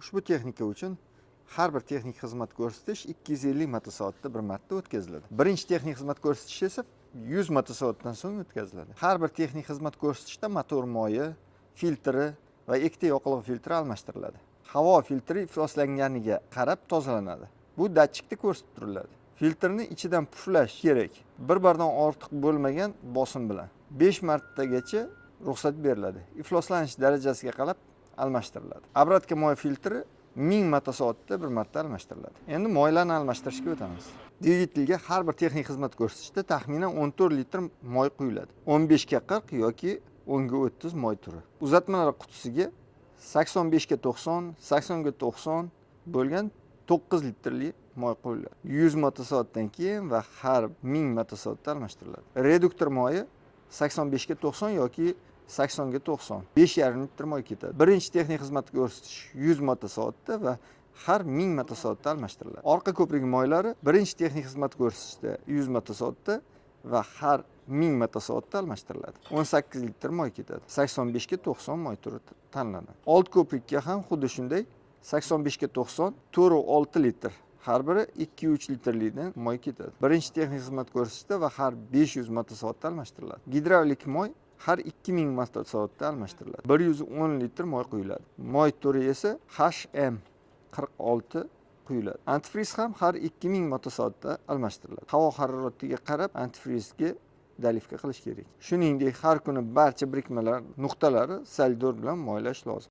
Ushbu texnika uchun har bir texnik xizmat ko'rsatish 250 motosoatda bir marta o'tkaziladi. Birinchi texnik xizmat ko'rsatish esa 100 motosoatdan so'ng o'tkaziladi. Har bir texnik xizmat ko'rsatishda motor moyi, filtri va ikkita yoqilg'i filtri almashtiriladi. Havo filtri ifloslanganiga qarab tozalanadi. Bu datchikda ko'rsatib turiladi. Filtrni ichidan puflash kerak. Bir bardan ortiq bo'lmagan bosim bilan 5 martagacha ruxsat beriladi. Ifloslanish darajasiga qarab almashtiriladi. Обратка moy filtri 1000 motosoatda bir marta almashtiriladi. Endi moylarni almashtirishga o'tamiz. Dvigatelga har bir texnik xizmat ko'rsatishda taxminan 14 litr moy quyiladi. 15 ga 40 yoki 10 ga 30 moy turi. Uzatmalar qutisiga 85 ga 90, 80 ga 90 bo'lgan 9 litrli moy quyiladi. 100 motosoatdan keyin va har 1000 motosoatda almashtiriladi. Reduktor moyi 85 ga 90 yoki 80 ga 90, 5,5 litr moy ketadi. Birinchi texnik xizmat ko'rsatish 100 motosoatda va har 1000 motosoatda almashtiriladi. Orqa ko'prik moylari birinchi texnik xizmat ko'rsatishda 100 motosoatda va har 1000 motosoatda almashtiriladi. 18 litr moy ketadi. 85 ga 90 moy turi tanlanadi. Old ko'prikka ham xuddi shunday 85 ga 90, 4,6 litr, har biri 2-3 litrlikdan moy ketadi. Birinchi texnik xizmat ko'rsatishda va har 500 motosoatda almashtiriladi. Gidravlik moy har 2000 motosoatda almashtiriladi. 110 litr moy quyiladi. Moy turi esa HM 46 quyiladi. Antifriz ham har 2000 motosoatda almashtiriladi. Havo haroratiga qarab antifrizga доливка qilish kerak. Shuningdek, har kuni barcha birikmalar nuqtalari солидол bilan moylash lozim.